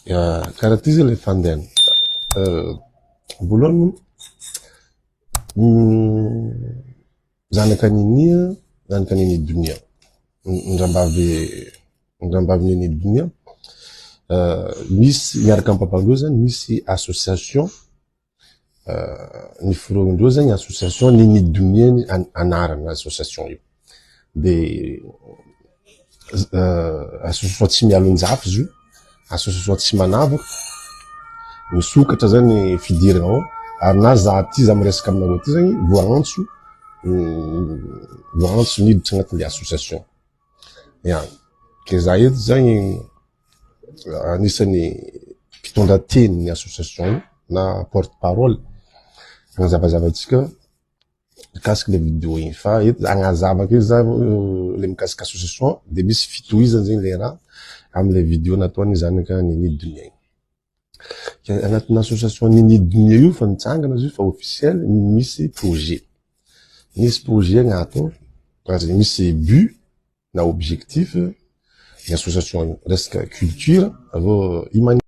Karaha ty zay le fandehany. Voalohany zanaka Ninia, zanaka Nini Donia, ny rambavy ny rambavy Nini Donia misy miaraka amin'ny papandreo zany misy association ny filohan'ireo zany association Nini Donia ny anarana association io. De association tsy mialonjafy izy io, association tsy manavaka, misokatra zany fidirana ao ary na za ty za miresaka aminareo ty zany voaantso voaantso niditra agnatin'le association. Ya, ke za eto zany anisan'ny mpitondra teny ny association io na porte parole agnazavazava antsika mikasika le vidéo igny fa eto agnazava kely za le mikasika association de misy fitohizany zegny le raha amle vidéo nataony zanaka Nini Donia igny. Ke agnatin'ny association Nini Donia io fa nitsangana izy io fa officiel misy projet, misy projet agnaty ao ary misy but na objectif ny association io resaka culture avy eo humanité.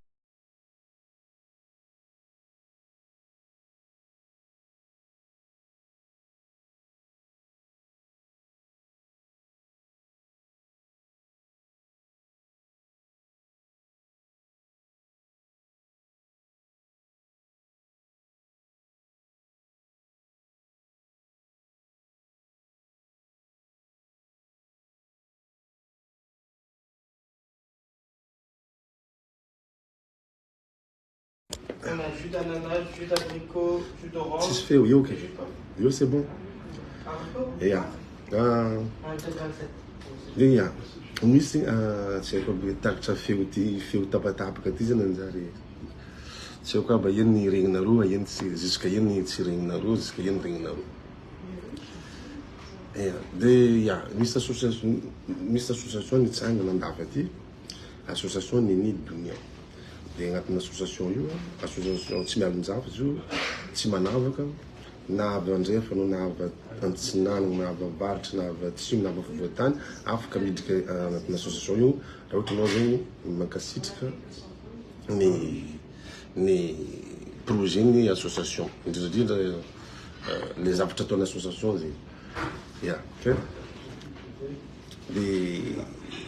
On a jus d'ananas, jus d'abricot, jus d'orange. Tsisy feo eo ke. Jus de pomme. Eo c'est bon. Haricot Ya. Ah, 1,27. Ya. Misy tsy haiko aby takatra feo ty feo tapatapaka ty zany nanjary tsy haiko aby aia ny regninareo aia ny tsy jusqu'à aia ny tsy regninareo jusqu'à aia ny regninareo. Ya, de ya misy association misy association nitsangana andafy aty association Nini Donia. De agnatin'ny association io association tsy mialonjafy izy io tsy manavaka na avy andrefana na avy antsinanana na avy avaratra na avy atsimo na avy afovoantany afaka miditra agnatin'ny association io raha ohatra anao zegny mankasitraka ny ny projet ny association indrindra indrindra le zavatra ataon'ny association zegny ya ok de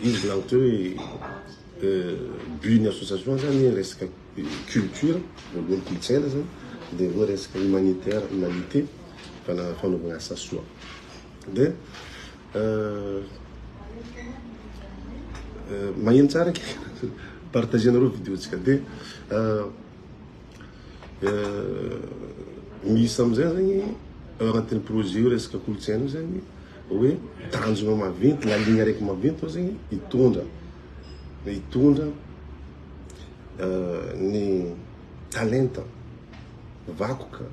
izy volagniko teo hoe but ny association zany resaka culture voalohany kolontsaina zany de aveo resaka humanitaire humanité fanaovana asa soa de magnino tsara ke partagenareo vidéo tsika de misy amizay zegny ao agnatin'ny projet io resaka kolontsaina io zany hoe tanjona maventy la ligne araiky maventy ao zegny hitondra hitondra ny talenta vakoka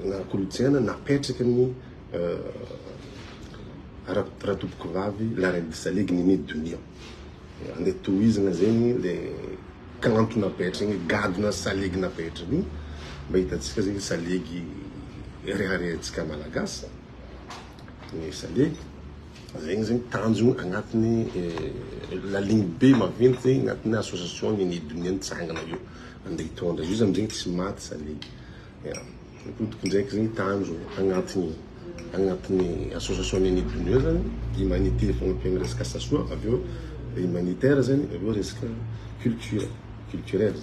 na kolontsaina napetraky ny Ratompokovavy la reine de salegy Nini Donia. Andeha tohizana zegny le kanto napetrany igny, gadona salegy napetrany igny mba hitantsika zegny salegy reharehantsika malagasy ny salegy. Zegny zegny tanjogno agnatiny la ligne be maventy zegny agnatin'ny association Nini Donia nitsangana io. Andeha hitondra izy amizegny tsy maty salegy. Ya, mitodika ndraiky zegny tanjogno agnatiny agnatin'ny association Nini Donia zany, humanité fagnampiagna resaka asa soa, avy eo humanitaire zany, avy eo resaka culture, culturel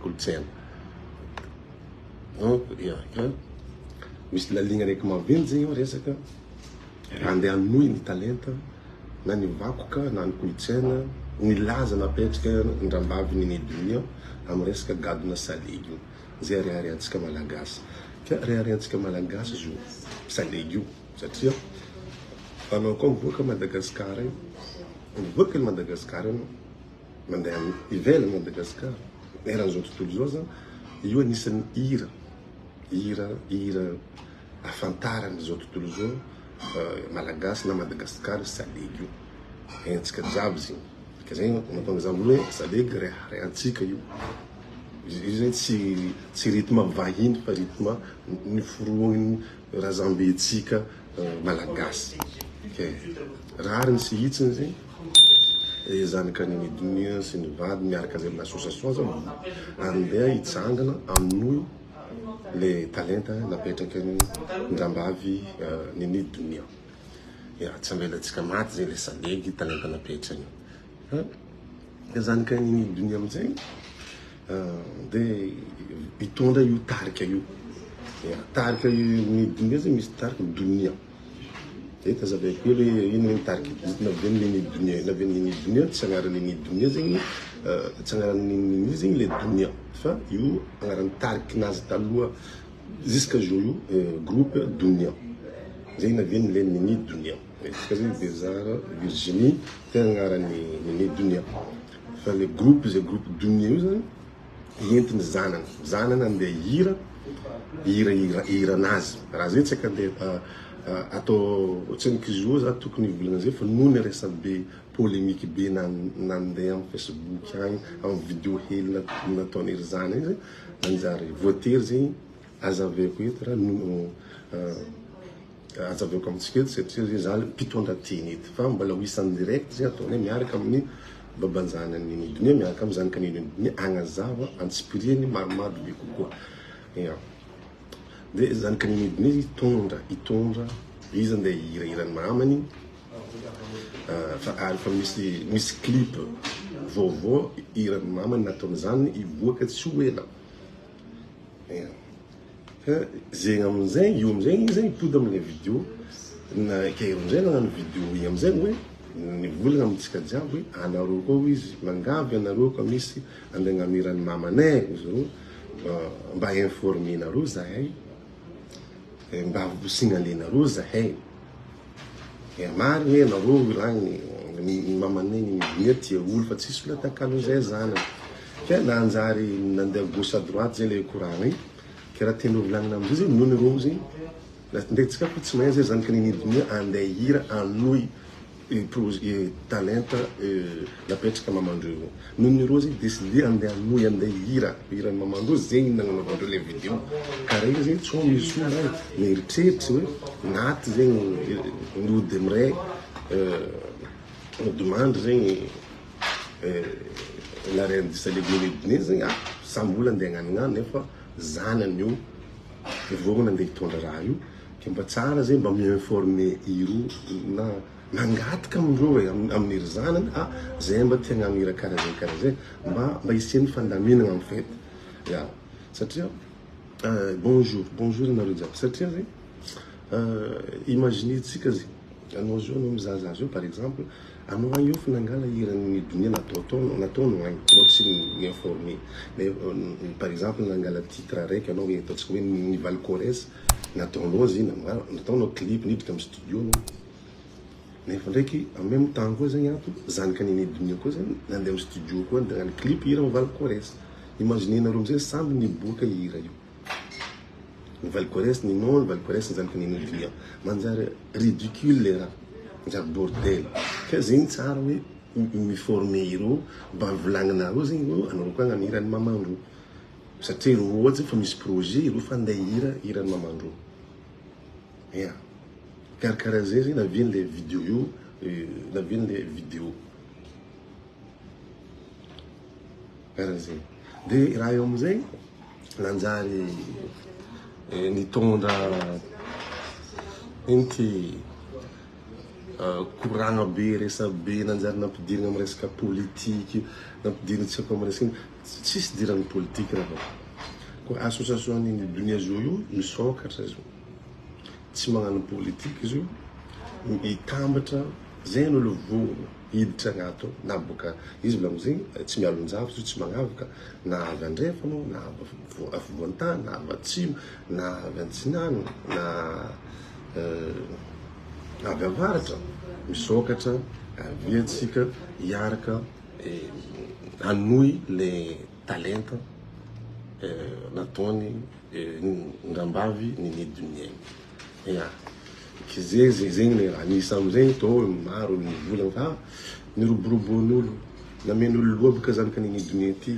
kolontsaina. Donc ya, ka misy laligna araiky maventy zegny eo resaka andeha hanohy ny talenta na ny vakoka na ny kolontsaina, ny laza napetraka ny rambavy Nini Donia amy resaka gadona salegy io, zay reharehantsika malagasy. Ka reharehantsika malagasy izy io salegy io satria anao koa mivoaka Madagasikara io, mivoaka an'i Madagasikara anao, mandeha ivelan'i Madagasikara, eran'izao tontolo izao zany, io anisan'ny hira, hira, hira ahafantarana izao tontolo izao malagasy na Madagasikara salegy io, haintsika jiaby izy io. Ka zay mahatonga za vola hoe salegy reharehantsika io. Izy io zany tsy tsy rythme vahiny fa rythme niforogniny razambentsika malagasy. Ke rariny sy hitsiny zegny. Zanaka Nini Donia sy ny vadiny miaraka zay amin'ny association zao andeha hitsangana hanohy le talenta napetraky ny Ndrambavy Nini Donia. Ya, tsy ambelantsika maty zay le salegy talenta napetrany io. Ka zanaka Nini Donia amizay de hitondra io tarika io. Ya, tarika Nini Donia zay misy tarika Donia. Eto azavaiko kely hoe ino hoe mitarika na avy eo Nini Donia, na avy eo Nini Donia, tsy agnaran'i Nini Donia zegny, tsy agnaran'i Nini zegny le Donia fa io agnaran'ny tarikinazy taloha jusqu'à jour io groupe Donia, zegny naviany le Nini Donia, isaka zegny Bezara Virginie tegna agnaran'i Nini Donia fa le groupe zay groupe Donia io zany entiny zanany, zanany andeha hihira hira hira hiranazy, raha zay tsy andeha atao tsy ankizy za tokony hivolagna zay fa noho ny resabe polemique be nandeha amy facebook agny amy video hely nataony ery zanany igny zay nanjary voatery zegny azavaiko eto raha no azavaiko amitsika eto satria zay za mpitondra teny eto fa mbola ho isan'ny direct zay ataonay miaraka amin'ny babanjanany Nini Donia miaraka amy zanaka Nini Donia agnazava antsipiriany maromaro bebe kokoa ya. De zanaka Nini Donia hitondra hitondra izy andeha hihirahira ny mamany fa ary fa misy misy clip vaovao hiran'ny mamany nataony zany hivoaka tsy ho ela ya. Fa zegny amizay io amizay igny zegny mipody amle video na ke eo amizay nagnano video igny amizay hoe nivolagna amitsika jiaby hoe anareo koa hoy izy miangavy anareo ka misy andeha hagnano hiran'ny mamanay hoy zareo mba informer-nareo zahay mba ho signaler-nareo zahay. Ya marigny e nareo volagny ny mamanay ny mivinia tia olo fa tsisy olo atakalo zay zanany ke nanjary nandeha gauche à droite zay le koragna igny ke raha tiandreo volagnina amizay zegny noho reo zegny ndraiky tsika ko tsy mahay zay zanaky nini donia andeha hihira hanohy talenta napetraka mamandreo io noho ny reo zegny décider andeha hanohy andeha hihira hiran'ny mamandreo zegny nagnanaovandreo le video karaha igny zegny tsy misy olo agny mieritreritsy hoe naty zegny nody amiray nodimandry zegny la reine du salegy Nini Donia zegny ah samby olo andeha hagnanognano nefa zanany io vôgnona andeha hitondra raha io ke mba tsara zegny mba mi-informer iro na mangataka amindreo e amin'ny ry zanany ah zay mba tia hagnano hira karaha zay karaha zay mba mba hisian'ny fandaminana en fait ya satria bonjour bonjour anareo jiaby satria zegny imagine tsika zegny anao zao anao mizahazaha zao par exemple anao agny io fa nangala hiran'ny Donia nataotao nataonao agny anao tsy ni-informer mais par exemple nangala titre araiky anao hoe ataontsika hoe ny Valcores nataonao izy nataonao clip niditra amy studio anao nefa ndraiky en même temps koa zegny ato zanaka Nini Donia koa zegny nandeha amy studio koa nagnano clip hira Valcores imagine nareo amizay samby niboaka hira io ny Valcores ninao ny Valcores ny zanaka Nini Donia manjary ridicule le raha manjary bordel ke zegny tsara hoe mi-former ireo mba volagninareo zegny ro anareo koa hagnano hiran'ny mamandreo satria reo ohatsy fa misy projet ireo fa andeha hihira hiran'ny mamandreo ya karakaraha zay zegny navian'le video io navian'le video karaha zegny de raha io amizay nanjary nitondra ino ty koragna be resabe nanjary nampidirina amy resaka politiky nampidirina tsy haiko amy resaka ino tsisy idiran'ny politiky raha koa association Nini Donia zao io misôkatra izy io tsy magnano politiky izy io mitambatra zay ny olo vonona hiditra agnaty ao na boka izy volagno zegny tsy mialon-javatra io tsy magnavaka na avy andrefa anao na avy afovoan-tany na avy atsimo na avy antsinana na avy avaratra misôkatra avia atsika hiaraka hanohy le talenta nataony ndrambavy Nini Donia igny ya ke zay zegny le raha nisy amizay tô maro olo nivolagna fa niroborobon'olo namen'olo loha bôka zanaka Nini Donia ty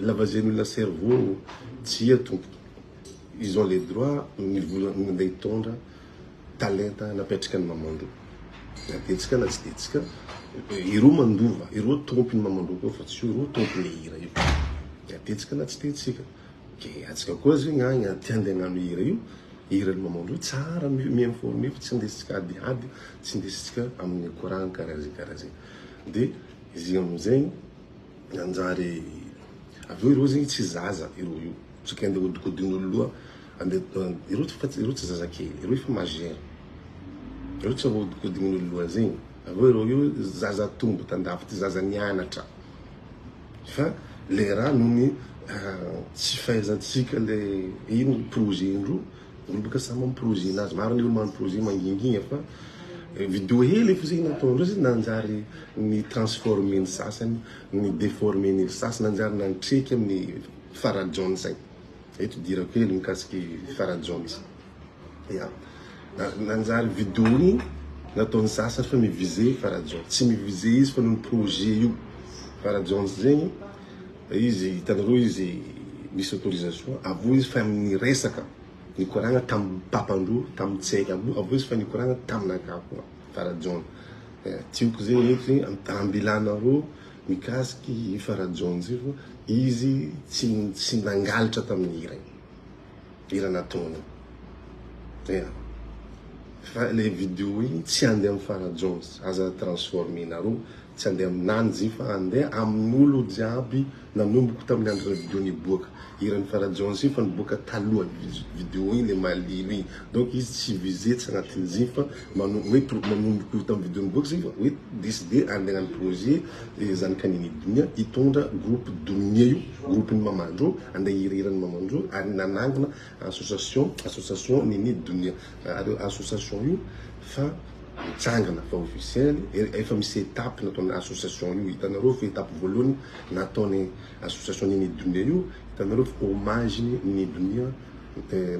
lavazen'olona cerveau tsia tompoko ils ont les droits nivolagna nandeha hitondra talenta napetraka ny mamandreo na tiantsika na tsy tiantsika. Ireo mandova, ireo tompony mamandroa koa fa tsy ireo tompony hira io. Dia tetsika na tsy tetsika. Ke atsika koa zegny agny aty andeha hagnano hira io, hiran'ny mamandroa tsara mi-informer fa tsy andesitsika hadihady, tsy indesitsika amin'ny koragna karaha zegny karaha zegny. De izy amizegny nanjary avy eo ireo zegny tsy zaza ireo io, tsy ke andeha hodikodin'olo loha, andeha ireo fa ireo tsy zazakely, ireo efa majeur, ireo tsy ahodikodign'olo loha zegny, avy eo ireo io zaza tombo tandafy ty, zaza nianatra. Fa le raha noho ny tsy fahaizantsika le ino projet ndro, olo boka samy am projet nazy, maro ny olo magnano projet mangingina fa video hely efa zegny nataondreo zegny nanjary ni transformer ny sasany, ni deformer ny sasany, nanjary nantreky amin'ny Farah Jones agny, eto idirako hely mikasiky Farah Jones. Ya. Nanjary video igny nataon'ny sasany fa mi-viser Farah Jones. Tsy mi-viser izy fa noho ny projet io. Farah Jones zegny izy hitanareo izy misy autorisation avy eo izy fa niresaka nikoragna tamin'ny papandreo tamin'ny tsaiky aby io avy eo izy fa nikoragna taminakahy koa Farah Jones. Tiako zegny eto zegny ambilanareo mikasiky i Farah Jones io fa izy tsy tsy nangalatra tamin'ny hirany. Hira nataony io. Fa le video igny tsy andeha am Farah Jones, aza transformer nareo, tsy andeha aminanjy fa andeha amin'olo jiaby nanomboko tamin'ny andro la video niboaka. Hiran'i Farah Jones io fa niboaka taloha video igny le malilo igny, donc izy tsy visé tsy agnatin'izy igny fa mano hoe manomboko tamin'ny video niboaka zegny fa hoe décidé andeha hagnano projet Zanaka Nini Donia hitondra groupe Donia io, groupe ny mamandro, andeha hihirahira ny mamandro ary nanangona association, association Nini Donia. Ary association io fa mitsangana fa officiel, efa misy étape nataon'ny association io, hitanareo fa étape voalohany nataon'ny association Nini Donia io, hitanareo fa hommage ny Nini Donia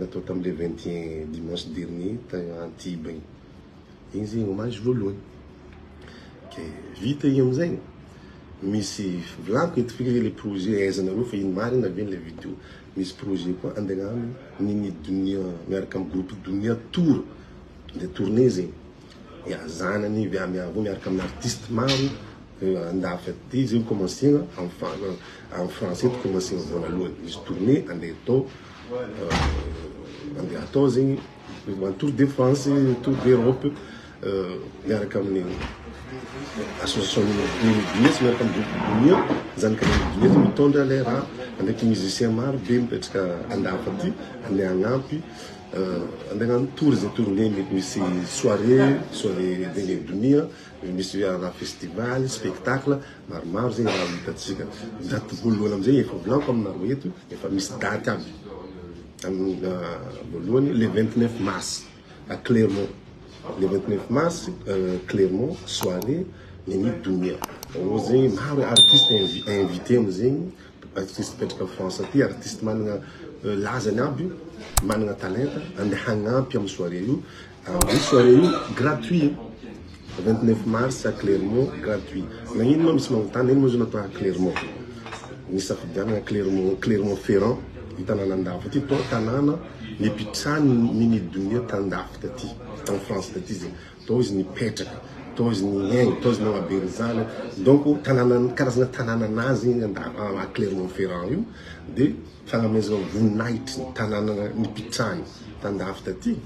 natao tamin'ny le 21 dimanche dernier tany Antibes igny. Igny zegny hommage voalohany. Ke vita igny amizay, misy volaniko eto firy le projet ahaizanareo fa ino marina ve le video. Misy projet koa andeha hagnano Nini Donia miaraka amy groupe Donia tour, andeha tournée zegny. Ya zanany avy amy avy miaraka amina artiste maro andafy aty zegny commencena amy France eto commencena voalohany. Misy tournée andeha atao andeha atao zegny. Ny tour de France, tour d'Europe miaraka amin'ny association Nini Dunia sy miaraka amin'ny groupe Dunia, zanaka Nini Dunia zany mitondra ilay raha ndraiky musicien maro be mipetraka andafy aty andeha hagnampy andeha hagnano tour zay tournée mety misy soirée, soirée Nini Dunia, misy raha festival, spectacle maromaro zegny raha ho hitantsika. Daty voalohany amizay efa volaniko aminareo eto efa misy daty aby. Amin'ny voalohany le 29 mars à Clermont, le 29 mars Clermont soirée Nini Donia. Ao zegny maro artiste invité amizegny, artiste mipetraka France aty, artiste managna lazany aby, managna talenta andeha hagnampy amy soirée io. Io soirée io gratuit, 29 mars à Clermont gratuit. Nagnino ma misy magnontany nagnino ma izy io natao à Clermont? Nisafidianana Clermont, Clermont Ferrand io tanàna andafy ity tô tanàna nipitrahany Nini Donia tandafy taty, tany France taty zegny. Tô izy nipetraka, tô izy niaigny, tô izy nagnabe ny zanany. Donc tanàna karazana tanànanazy igny andafy à Clermont Ferrand io de fagnamezana voninahitry ny tanàna nipitrahany tandafy taty.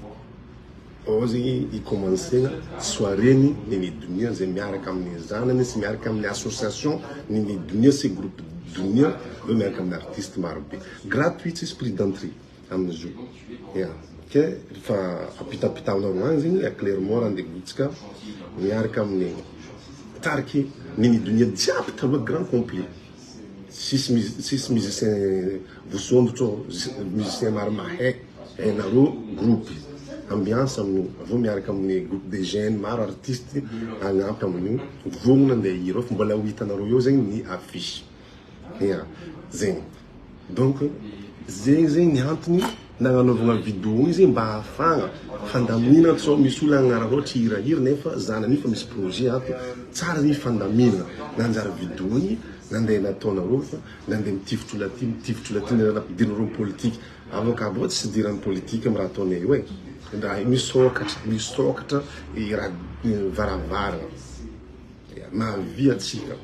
Ao zegny i commencena soirée ny Nini Donia zay miaraka amin'ny zanany sy miaraka amin'ny association Nini Donia sy groupe Donia reo miaraka amin'ny artiste maro be. Gratuit tsisy prix d'entrée amin'izy io. Ya, ke fa ampitampitaonareo agny zegny à Clermont rendez-vous-tsika miaraka amin'ny tariky Nini Donia jiaby taloha grand complet. Tsisy tsisy musicien voasondrotra ao, musicien maro mahay hainareo groupe ambiance amin'io, avy eo miaraka amin'ny groupe des jeunes maro artiste hagnampy amin'io, vonona andeha hihira ao fa mbola ho hitanareo eo zegny ny affiche, ya zegny donc zegny zegny ny antony nagnanaovagna video igny zegny mba ahafahagna fandaminana sao misy olo agnararaotra hihirahira nefa zanany io fa misy projet ato, tsara zegny fandaminana nanjary video igny. Nandeha nataonareo fa nandeha mitifitry olo aty mitifitry olo aty nampidirinareo ny politique afaka aby ao tsy idiran'ny politique am raha ataonay io e raha io misokatra misokatra i raha varavarana ya. Mahavia antsika.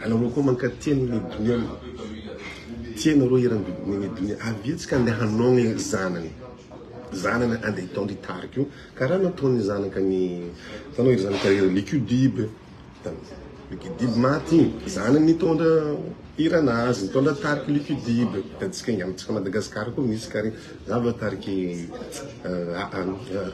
Anareo koa mankatia ny donia, tia nareo eran'ny ny donia. Avia antsika andeha hanogny zanany. Zanany andeha hitondra hitarika io. Karaha nataon'ny zanaka ny, hitanao ery zanaka ery Lucky Dube. Lucky Dube maty igny, zanany nitondra hiranazy, nitondra tariky Lucky Dube. Hitantsika igny, amintsika Madagascar koa misy kare, zava tariky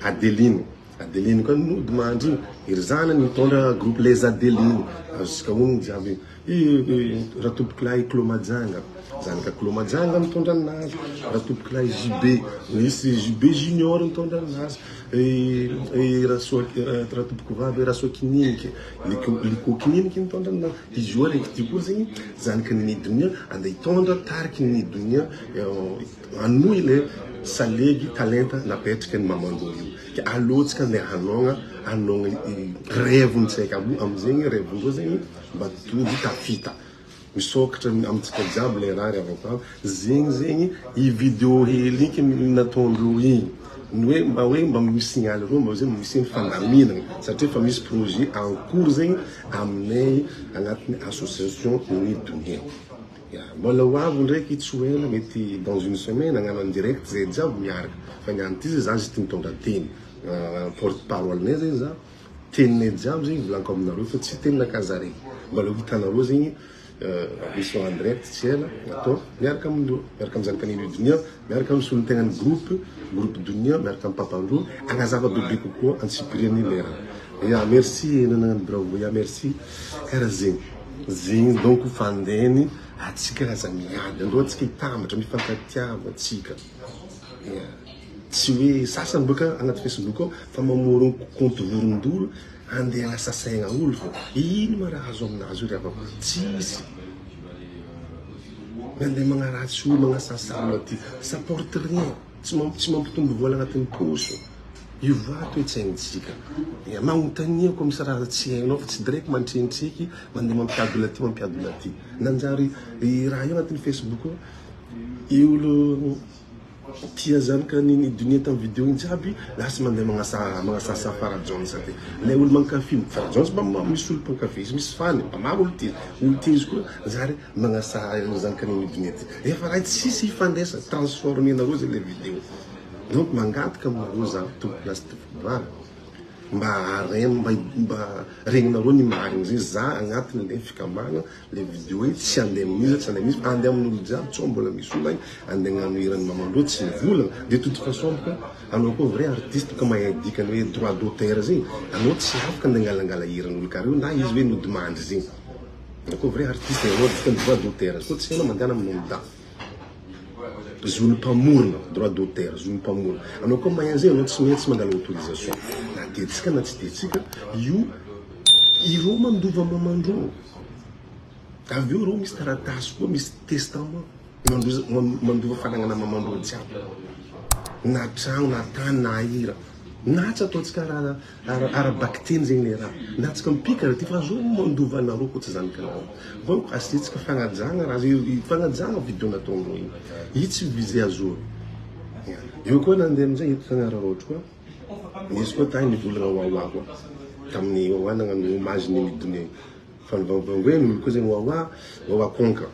Adeline. Adeline koa nody mandry igny, ery zanany nitondra groupe Les Adelines, azontsika honogno jiaby igny. I Ratompokolahy Clos Majanga, zanaka Clos Majanga nitondra an'azy, Ratompokolahy JB, nisy JB Junior nitondra an'azy, i Rasoa Ratompokovavy Rasoakininiky, Likokininiky nitondra an'azy. Izy io araiky ty koa zegny zanaky Nini Donia andeha hitondra tariky Nini Donia hanohy le salegy talenta napetraky ny maman-drô io. Ke aleo tsika andeha hanôgna hanôgna rêve-ny tsaiky aby io amizegny rêve-ndreo zegny mba tody tafita. Misôkatra amintsika jiaby le raha ry havako aby. Zegny zegny i video hely igny nataondreo igny. Ny hoe mba hoe mba mi-signale reo mba zegny misy fandaminagna satria efa misy projet en cours zegny aminay agnatin'ny association Nini Donia. Ya, mbola ho avy ndraiky tsy ho ela mety dans une semaine hagnano en direct zay jiaby miaraka. Fa ny an'ity zay za juste mitondra teny. Porte parole nay zegny za. Teninay jiaby zegny volaniko aminareo fa tsy teninakahy za rery. Mbola ho hitanareo zegny émission en direct tsy ela atao miaraka amindreo, miaraka amin'ny zanaka Nini Donia, miaraka amin'ny solontegnan'ny groupe, groupe Donia, miaraka amin'ny papandreo, hagnazava bebe kokoa antsipiriany le raha. Ya merci nagnano bravo, ya merci karaha zegny. Zegny donc fandehany atsika aza miady, andao atsika hitambatra, mifankatiava atsika. Ya. Tsy hoe sasany boka agnaty facebook ao fa mamorogno compte vorondolo andeha agnasasaigna olo fô. Ino ma raha azo aminazy io ry havako? Tsisy. Mandeha magnaratsy olo, magnasasa olo aty. Ça porte rien. Tsy tsy mampitombo vola agnatin'ny paosy. Io va toe-tsaintsika. Ya, magnontania koa misy raha tsy hainao fa tsy direct mantrentreky mandeha mampiady olo aty mampiady olo aty. Nanjary raha io agnatin'ny facebook ao, i olo Tia zany ka ny dunia tam video igny jiaby lasa mandeha magnasa magnasasa Farah Jones aty. Lay olo mankafy Farah Jones mba misy olo mpankafy izy misy fan mba maro olo tia olo tia izy koa zary magnasa zany ka ny dunia ty. Efa raha tsisy ifandraisa transformer nareo zay le video. Donc mangataka aminareo za tompoko lahy sy tompoko vavy mba arem mba mba regninareo ny marigny zay za agnatiny le fikambagna Le video hoe tsy andeha amin'iza tsy andeha amin'iza fa andeha amin'olo jiaby tsao mbola misy olo agny andeha hagnano hiran'i maman-dreo tsy mivolagna de toute façon boka anao koa vrai artiste boka mahay dikany hoe droit d'auteur zegny anao tsy afaka andeha hangalangala hiran'olo kara io na izy hoe nodimandry zegny anao koa vrai artiste hainao dikany droit d'auteur koa tsy hainao mandehana amin'ny OMDA zon'ny mpamorona droit d'auteur zon'ny mpamorona anao koa mahay an'izay anao tsy maintsy mangala autorisation na tiantsika na tsy tiantsika io ireo mandova maman-dreo Avy eo reo misy taratasy koa misy testament mandova fanagnana mamandreo jiaby na tragno na tany na hira na tsy ataontsika ara-bakiteny zegny le raha na tsika mipika raha ty fa zao mandova anareo koa tsy zanakanareo donc asiantsika fagnajagna raha zay fagnajagna video nataondreo igny io tsy visé azo eo koa nandeha amizay eto tagnararaotro koa nisy koa tany nivolagna wawa koa tamin'ny wawa nagnano hommage ny Midoney Fa ny vangovangony olo koa zegny wawa, wawa konka.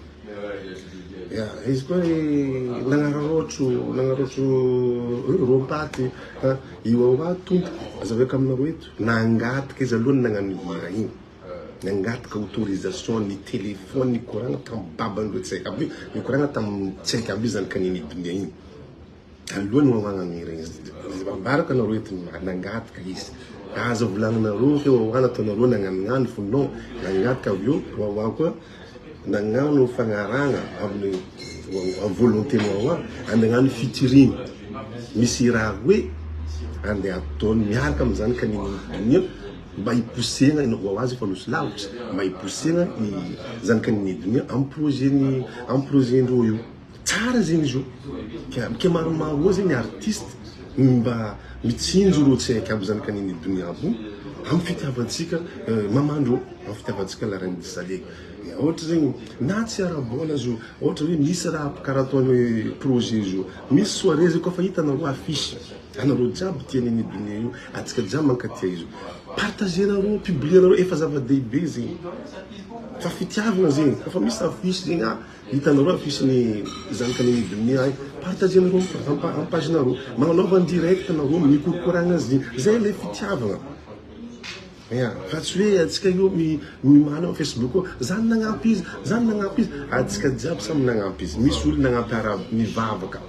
Ya, izy koa nagnararaotro, nagnararaotro roam-paty, ha, i wawa tompoko, azavaiko aminareo eto, nangataka izy aloha nagnano hira igny, nangataka autorisation ny téléphone nikoragna tamin'ny baban'ireo tsaiky aby io, nikoragna tamin'ny tsaiky aby io zany ka ninidonia igny. Aloha no hagnano ireny ambarako anareo eto nangataka izy aza volagninareo hoe wawa nataonareo nagnanognano fo non nangataka avy eo wawa koa nagnano fagnarahagna amin'ny volonté ny wawa andeha hagnano featuring misy raha hoe andeha ataony miaraka amin'izany ka nini mba hiposegna wawa azy efa losy lavitra mba hiposegna izany ka nini donia amin'ny projet ny amin'ny projet ndreo io. Tsara zegny izy io, ke ke maromaro eo zegny artiste mba mitsinjo reo tsy haiko aby zany ka nini donia aby io am fitiavantsika mamandreo, am fitiavantsika la reine de salegy, ohatra zegny na tsy ara-bola aza io, ohatra hoe misy raha karaha ataony projet izy io, misy soirée zay koa fa hitanareo affiche. Anareo jiaby tia an'iny dunia io, atsika jiaby mankatia izy io. Partager-nareo, publier-nareo, efa zava-dehibe zegny. Fa fitiavagna zegny, kafa misy affiche zegny ah, hitanareo affiche ny zanaka nini dunia ay, partager-nareo am page-nareo, magnanaova en direct nareo, mikorokoragna zegny, zay le fitiavagna. Ya, fa tsy hoe atsika io mimana am facebook ao, za nagnampy izy, za nagnampy izy, atsika jiaby samy nagnampy izy, misy olo nagnampy ara nivavaka,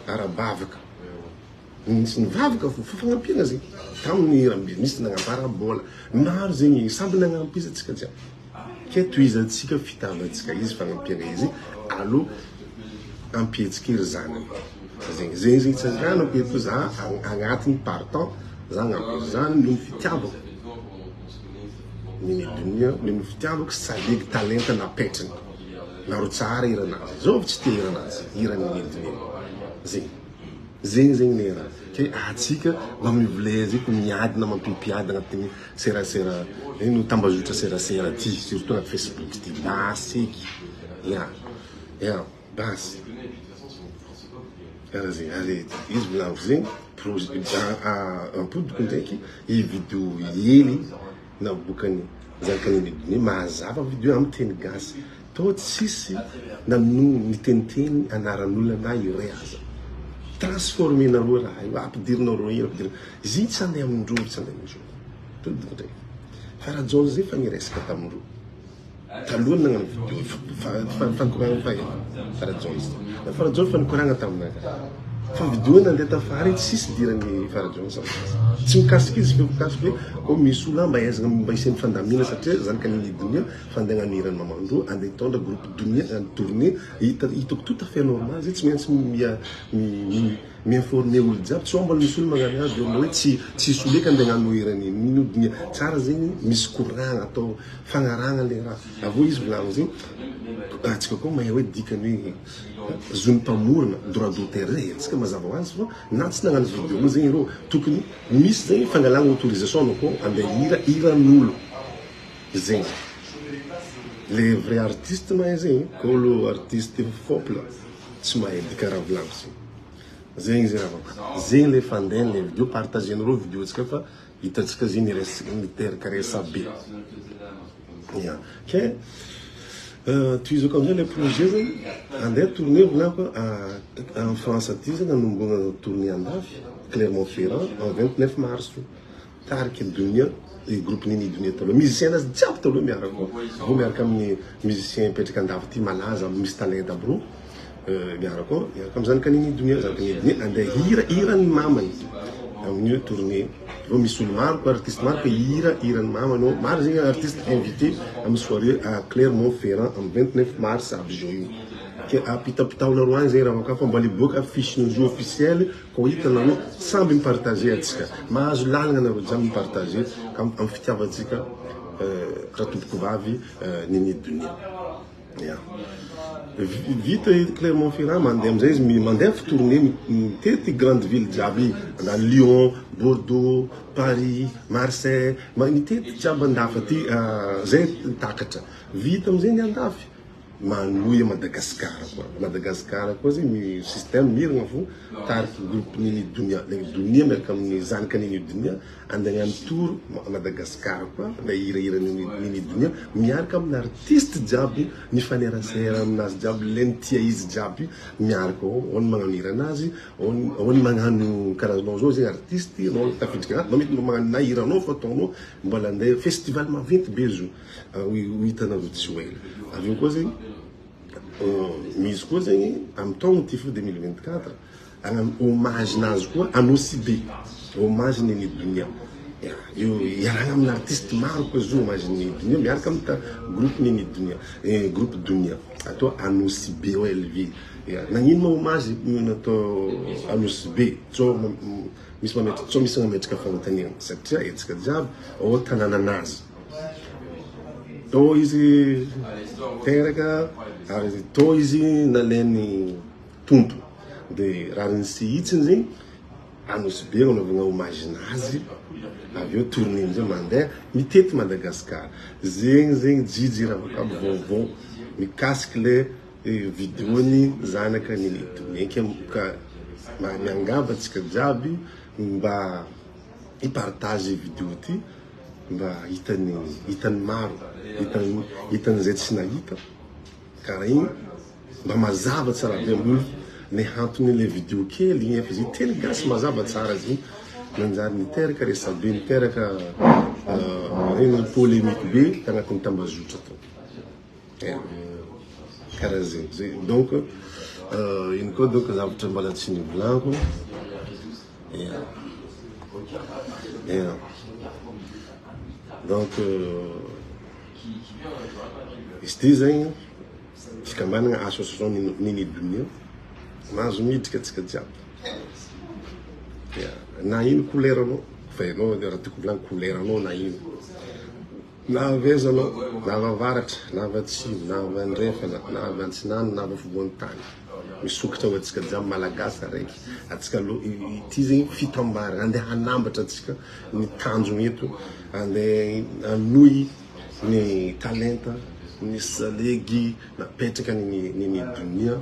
ara-bavaka, nisy nivavaka fo, fa fagnampiana zegny, taminy raha misy nagnampy ara-bola, maro zegny samby nagnampy izy atsika jiaby, ke tohizantsika fitiavantsika izy, fagnampiana izy, alou ampihetsika ery zanany, zegny, zegny zegny tsanganako eto za agnatiny partant. Za agnampy izy zany noho ny fitiavako Nini Donia noho ny fitiavako salegy talenta napetrany nareo tsara hiranazy zao tsy tia hiranazy hiran'i Nini Donia zegny zegny zegny le raha ke atsika mba mivle zegny ko miady na mampimpiady agnatin'ny serasera ino tambazotra serasera ty surtout agnaty facebook ty basy eky ya ya basy. Karaha zegny ary izy volagniko zegny projet ampodiko ndraiky i video hely naboakany zanak'i Nini mazava video amy teny gasy tô tsisy nanono niteniteny anaran'olona na iray aza transformenareo raha io ampidirinareo io ampidirinareo izy iny tsy andeha amindreo tsy andeha amindreo todiko ndraiky fa rajaona zay efa niresaka tamindreo. Taloha nagnano video fa nikoragna fa ela Farah Jones Farah Jones fa nikoragna taminaka fa video nandeha tafara iny tsisy idirany Farah Jones aminazy tsy mikasika izy fa mikasika hoe oh misy olona mba ahaizana mba hisian'ny fandamina satria zany ka nini donia fa andeha hagnano hiran'i mamandroa andeha hitondra groupe donia any tournée hita hitako tout à fait normal zay tsy maintsy mia mi mi-informer olo jiaby tsy mbola misy olo magnano azy de hoe tsy tsisy olo eky andeha hagnano hiran'i nini donia tsara zegny misy koragna atao Fagnarahagna le raha. Avy eo izy volagno zegny, antsika koa mahay hoe dikany hoe zon'ny mpamorona, droit d'auteur zay antsika mazava ho azy fa na tsy nagnano video zegny ireo tokony misy zegny fangalagna autorisation anao koa andeha hihira hiran'olo zegny. Le vrai artiste mahay zegny, ka olo artiste fôpla tsy mahay dika raha volagno zegny. Zegny zegny raha zegny le fandehan'le video, partager-nareo video antsika fa Hitantsika zegny niteraka resabe. Ya. Ke tohizako amizay le projet zegny, andeha tournée volako en France aty zegny anombohana tournée andafy, Clermont Ferrand en 29 mars. Tariky Donia, groupe Nini Donia taloha, musicien nazy jiaby taloha miaraka ao. Avao miaraka amin'ny musicien mipetraka andafy aty malaza misy talenta aby reo. Miaraka ao, miaraka amin'ny zanaka Nini Donia, zanaka Nini Donia andeha hihira hiran'ny mamany amin'io tournée. Eo misy olo maro koa, artiste maro koa hihira hiran'ny mamany ao. Maro zegny artiste invité amin'ny soirée à Clermont Ferrand amin'ny 29 mars avy zao io. Ke ampitapitaonareo agny zegny raha fa mbola hiboaka affiche-n'izy io officiel koa hitanareo samby mi-partager antsika. Mahazo lalagna anareo jiaby mi-partager amin'ny fitiavantsika ratompokovavy Nini Donia. Ya. Vita i Clermont Ferrand mandeha amizay izy mandeha fi tournée mitety grande ville jiaby mandalo Lyon, Bordeaux, Paris, Marseille, mitety jiaby andafy aty zay takatra. Vita amizay ny andafy manohy à Madagascar koa. Madagascar koa zegny système miragna fo tariky groupe Nini Donia. Donia miaraka amin'ny zanaka Nini Donia Andeha hagnano tour à Madagascar koa na hihirahira Nini Donia miaraka amina artiste jiaby mifanerasera aminazy jiaby le nitia izy jiaby miaraka ao, ao ny magnano hiranazy, ao ao ny magnano karazanao zao zegny artiste anao tafiditra agnaty, anao mety mba magnano na hiranao fa ataonao mbola andeha festival maventy be izy io ho hitanareo tsy ho ela, avy eo koa zegny misy koa zegny amy taogno ty fo 2024 Hagnano hommage nazy koa Anosibe, hommage Nini Donia. Ya, io iarahagna amina artiste maro koa izy io hommage Nini Donia miaraka amy ta groupe Nini Donia, eh, groupe Donia atao Anosibe OLV. Ya, nagnino ma hommage natao Anosibe? Tsao misy mametraka, tsao misy mametraka fagnontaniana satria hetsika jiaby ao tanànanazy. Tao izy teraka ary tao izy nalainy Tompo. De rariny sy hitsiny zegny Anosibe agnanaovagna hommage nazy avy eo tournée amizay mandeha mitety Madagascar. Zegny zegny Jijy Ravokabo vaovao mikasiky le video ny zanaka Nini Donia ka. Miangavy antsika jiaby mba hi-partage vidéo ty mba hitany hitany maro, hitany hitan'izay tsy nahita karaha igny mba mazava tsara be amin'olo ny antony le vidéo kely igny efa izy teny gasy mazava tsara izy igny nanjary niteraka resabe niteraka regny polémique be tagnatin'ny tambazotra tao. Karaha zegny zay donc ino koa donc zavatra mbola tsy nivolagno ya ya donc izy ty zegny fikambanagna association Nini Donia mahazo miditra atsika jiaby ya na ino couleur anao fa ianao raha tiako volagny couleur anao na ino. Na avy aiza anao, na avy avaratra, na avy atsimo, na avy andrefana, na avy antsinana, na avy afovoan-tany. Misokatra ho antsika jiaby Malagasy araiky. Antsika aloha, ity zegny fitambarana, andeha hanambatra antsika ny tanjogno eto, andeha hanohy ny talenta, ny salegy napetraka ny ny donia,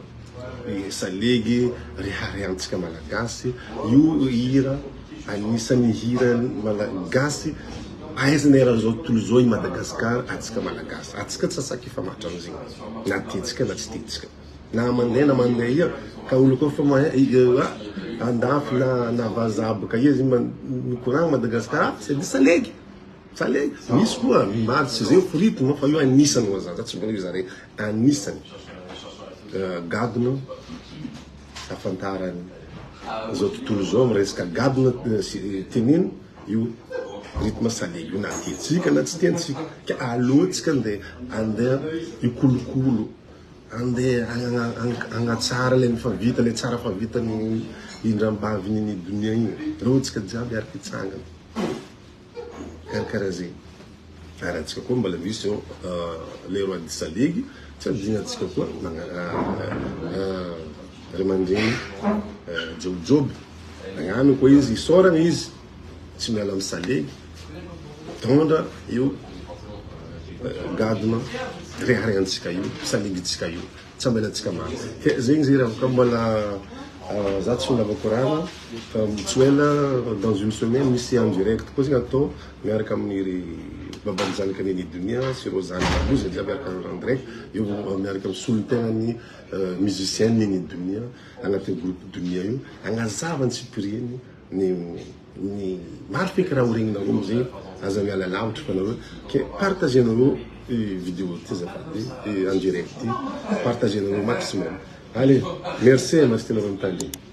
ny salegy reharehantsika Malagasy, io hira Anisan'ny hira malagasy ahaizana eran'izao tontolo izao i Madagascar antsika malagasy antsika tsy asaky hifamatotra amizegny na tiantsika na tsy tiantsika na mandeha na mandeha ia ka olo koa fa mahay andafy na na vazaha boka ia zegny mikoragna Madagascar ah c'est du salegy salegy misy koa maro tsy zegny fo rythme fa io anisany hoy za za tsy mbola io zare anisany gadona ahafantarany izao tontolo izao amin'ny resaka gadona sy teneno io rythme salegy io na tiantsika na tsy tiantsika ka aleontsika andeha andeha hikolokolo andeha hagnatsara le efa vita le tsara efa vitan'ny indram-bavy nini donia igny aleontsika jiaby hiaraka hitsangana. Karakara zegny. Ary antsika koa mbola misy eo le roi du salegy, tsy adinantsika koa ray aman-dreny Jaojoby, nagnano koa izy, isaoragna izy tsy miala amin'ny salegy, mitondra io gadona reharehantsika io, salegintsika io. Tsy ambelantsika maro. Ke zegny zay raha ka mbola za tsy olona koragna fa tsy ho ela dans une semaine misy en direct koa zegny atao miaraka amin'ny ry baban'ny zanaka Neny Donia sy ireo zanaka aby io zay jiaby miaraka en direct eo miaraka amin'ny solontenan'ny musicien Neny Donia agnatin'ny groupe Donia io agnazava ny tsipiriany ny Ny maro feky raha ho regninareo amizay aza miala lavitra fa nareo ke partagenareo vidéo ty azafady en direct ty partagenareo maximum allez merci e merci nareo mitandregny.